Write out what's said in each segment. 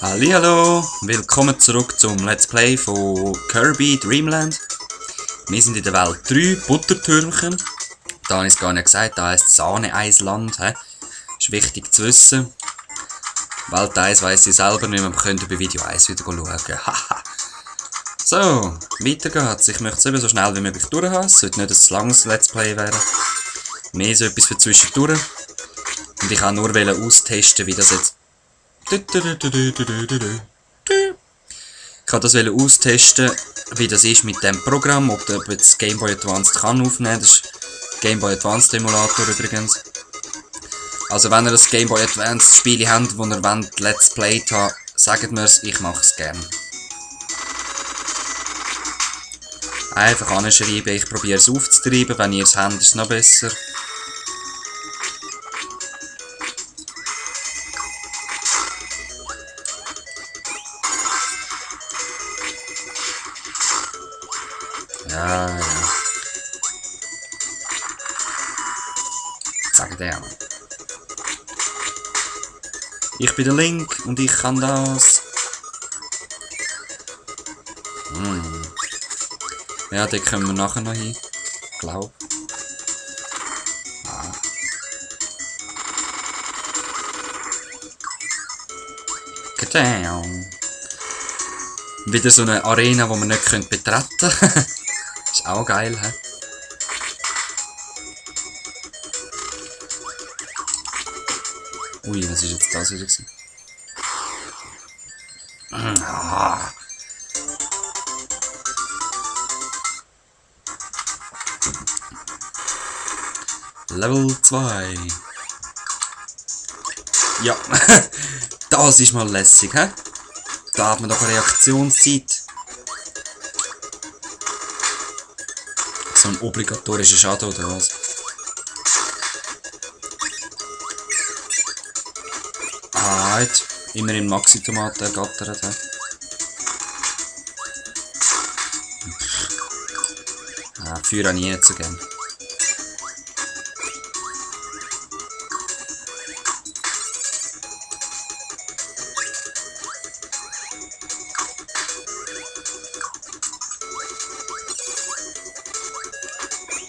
Hallihallo, willkommen zurück zum Let's Play von Kirby Dreamland. Wir sind in der Welt 3, Buttertürmchen. Da habe ich es gar nicht gesagt, da heisst Sahne-Eisland. Ist wichtig zu wissen. Welt 1 weiss ich selber nicht mehr, wir können bei Video 1 wieder schauen. So, weiter geht's. Ich möchte es eben so schnell wie möglich durch haben. Es sollte nicht ein langes Let's Play werden. Mehr so etwas für zwischendurch. Und ich wollte nur austesten, wie das jetzt... Ich kann das austesten, wie das ist mit dem Programm, ob das Game Boy Advance kann aufnehmen. Das ist Game Boy Advance Emulator übrigens. Also wenn ihr das Game Boy Advance Spiele habt, wo ihr wollt, Let's Play haben, sagt mir es, ich mache es gerne. Einfach anschreiben, ich probiere es aufzutreiben, wenn ihr es habt, ist es noch besser. Ja. Sag der. Ich bin der Link und ich kann das. Ja, da können wir nachher noch hin. Glaub. Kadam. Wieder so eine Arena, die man nicht betreten können. Ist auch geil, hä? Ui, was ist jetzt das wieder gewesen? Level 2. Ja, das ist mal lässig, hä? Da hat man doch eine Reaktionszeit. So ein obligatorischer Schaden oder was? Halt, immer in Maxi-Tomaten gattert. Feuer habe ich nicht so gern.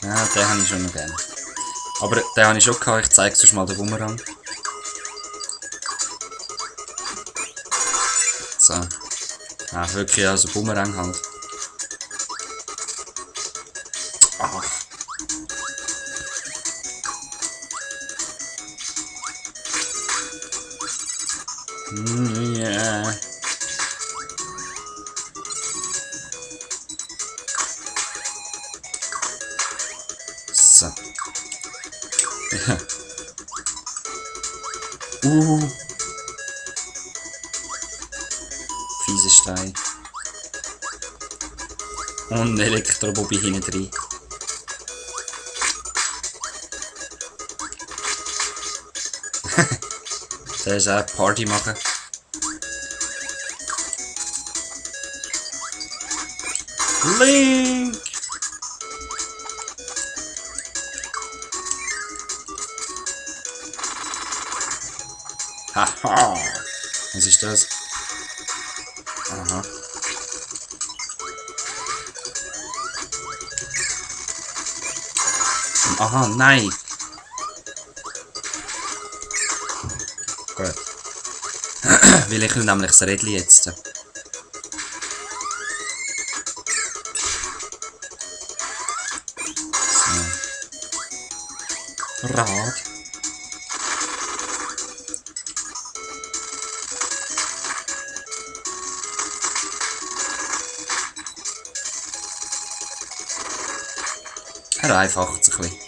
Ja, den habe ich schon noch gerne. Aber den habe ich schon gehabt, ich zeige euch mal den Bumerang. So. Ja, wirklich, also Bumerang halt. Ach. Yeah. So. Ja. Fiese Stein. Und ein Elektrobobby hinten drin. Der ist auch Party machen. Link! Haha! Was ist das? Aha. Aha, nein! Gut. Weil ich will nämlich das Rädchen jetzt. So. Rad. Vereinfacht es ein bisschen.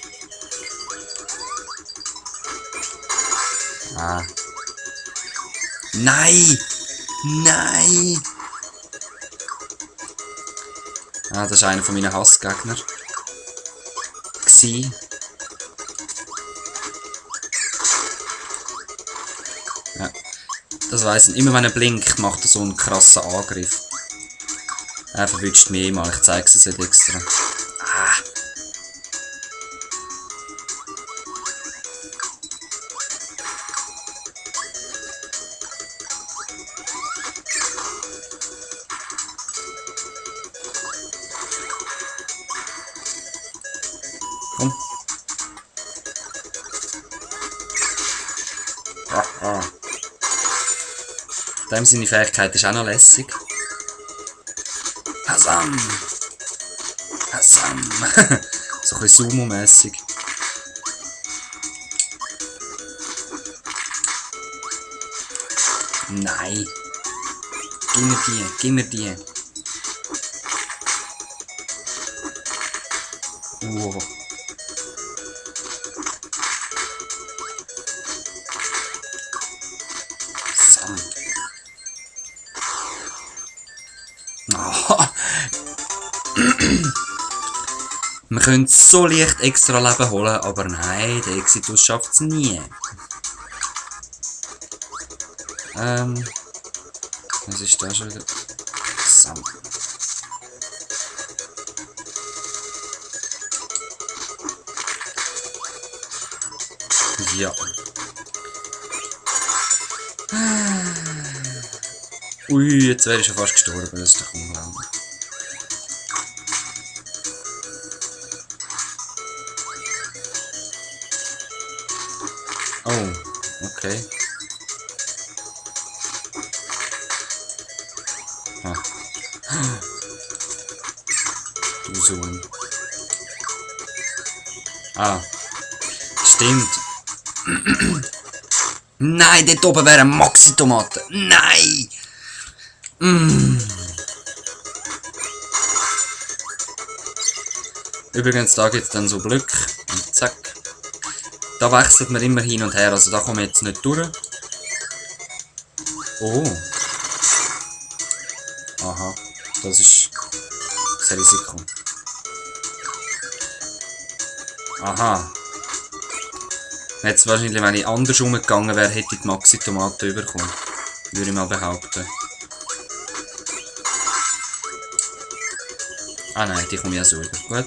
Nein! Nein! Das war einer von meinen Hassgegner. Ja. Das weiss ich. Immer wenn er blinkt, macht er so einen krassen Angriff. Er verwünscht mich mal. Ich zeige es jetzt extra. Ah. Dem seine Fähigkeit ist auch noch lässig. Hasam! Hasam! So ein bisschen Sumo-mässig. Nein! Gib mir die! Wow. Sam. Oh. Wir können so leicht extra Leben holen, aber nein, der Exitus schafft es nie. Was ist da schon wieder? Sam. Ja. Ui, jetzt wäre ich schon fast gestorben, das ist doch unglaublich. Oh, okay. Ah. Du Sohn. Ah. Stimmt. Nein, dort oben wäre eine Maxi-Tomate. Nein! Übrigens, da gibt es dann so Blöcke. Und zack. Da wechselt man immer hin und her. Also da komme ich jetzt nicht durch. Oh. Aha. Das ist das Risiko. Aha. Jetzt wahrscheinlich, wenn ich anders umgegangen wäre, hätte ich die Maxi-Tomate bekommen. Würde ich mal behaupten. Ah nein, die komme ich ja so über. Gut.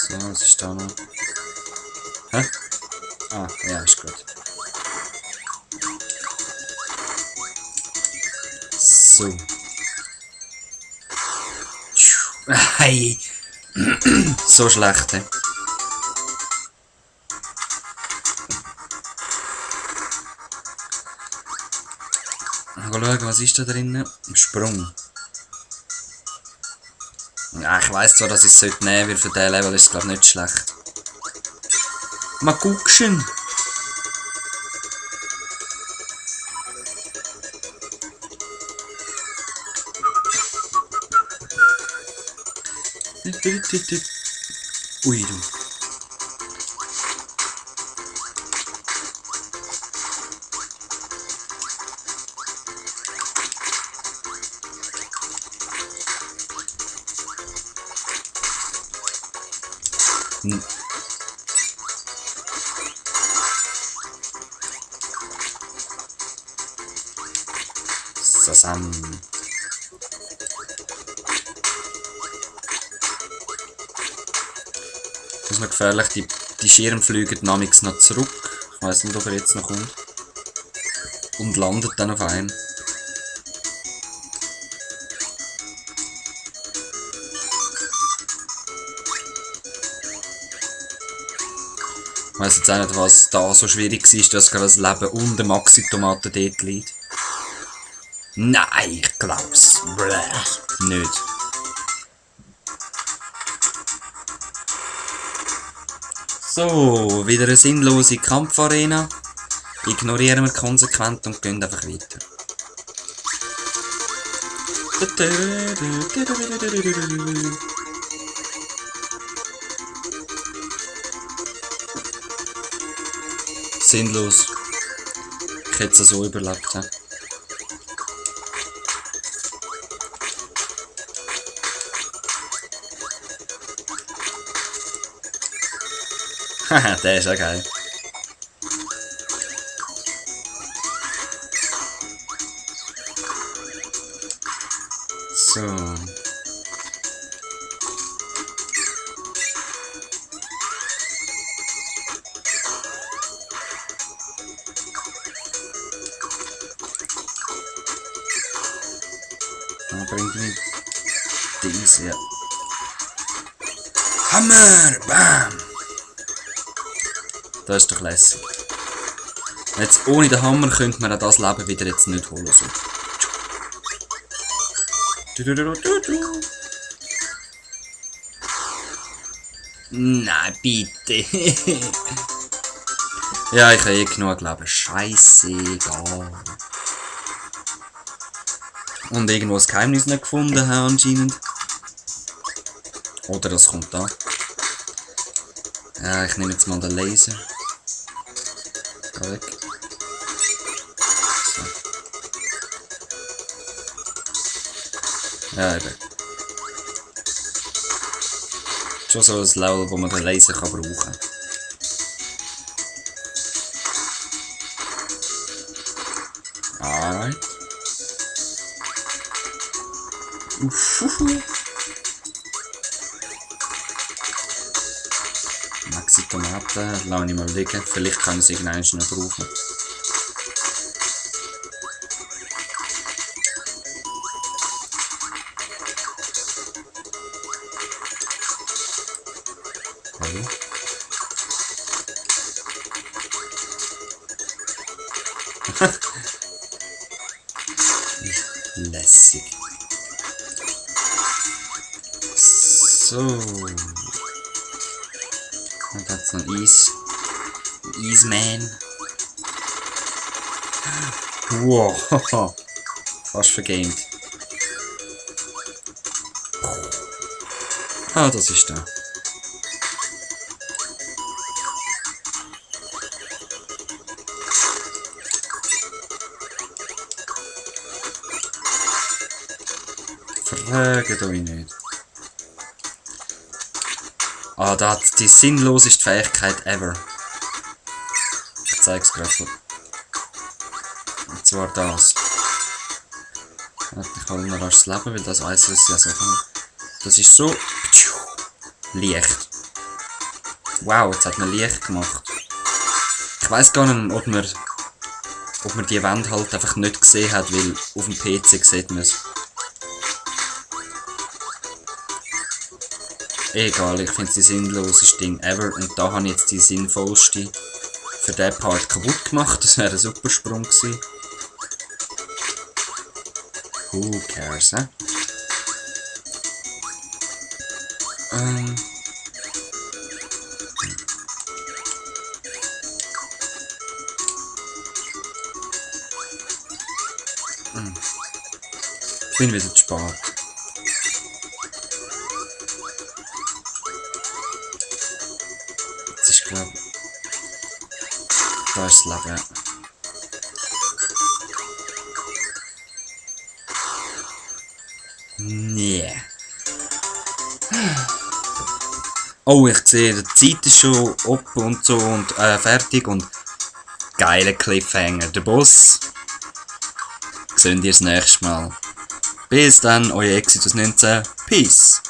So, was ist da noch? Hä? Ah, ja, ist gut. So. Hey. So schlecht, he? Mal schauen, was ist da drinnen? Sprung. Ja, ich weiss zwar, dass ich es nehmen sollte, weil für diesen Level ist es glaube ich nicht schlecht. Mal gucken. Ui, du. Sasam. Das ist noch gefährlich, die Schirme fliegen namens noch zurück. Ich weiss nicht, ob er jetzt noch kommt. Und landet dann auf einem. Ich weiss jetzt auch nicht, was da so schwierig war, dass gerade das Leben und der Maxi-Tomate dort liegt. Nein, ich glaub's. Nicht. So, wieder eine sinnlose Kampfarena. Ignorieren wir konsequent und gehen einfach weiter. Sinnlos. Ich hätte es so überlebt. He? Haha, der ist ja geil. So. Bringt mich. Diese. Hammer! Bam! Das ist doch lässig. Jetzt ohne den Hammer könnte man auch das Leben wieder jetzt nicht holen. So. Nein, bitte. Ja, ich habe eh genug Leben. Scheißegal. Und irgendwo das Geheimnis nicht gefunden haben anscheinend. Oder das kommt da. Ja, ich nehme jetzt mal den Laser. Geh weg. So. Ja, eben. Schon so ein Level, wo man den Laser kann brauchen kann. Alright. Maxi Tomaten, lasse ich mal liegen. Vielleicht kann ich es irgendwann noch brauchen. Hallo? Lässig. So. Und jetzt noch Eisman. Wow. Fast vergamed. Ah, das ist da. Fragt euch nicht. Ah, da hat die sinnloseste Fähigkeit ever. Ich zeig's gerade. Und zwar das. Ich habe noch das Leben, weil das weiss ich ja so. Das ist so Licht. Wow, jetzt hat man Licht gemacht. Ich weiss gar nicht, ob man die Wand halt einfach nicht gesehen hat, weil auf dem PC sieht man es. Egal, ich finde es die sinnloseste Ding ever. Und da habe ich jetzt die sinnvollste für diesen Part kaputt gemacht. Das wäre ein super Sprung gewesen. Who cares, hä? Ich bin wieder zu spät. Jetzt ist, glaube ich, da ist das Leben. Nee. Oh, ich sehe, die Zeit ist schon ab und so und fertig und geiler Cliffhanger. Der Boss. Sehen wir das nächste Mal. Bis dann, euer Exodus 19. Peace.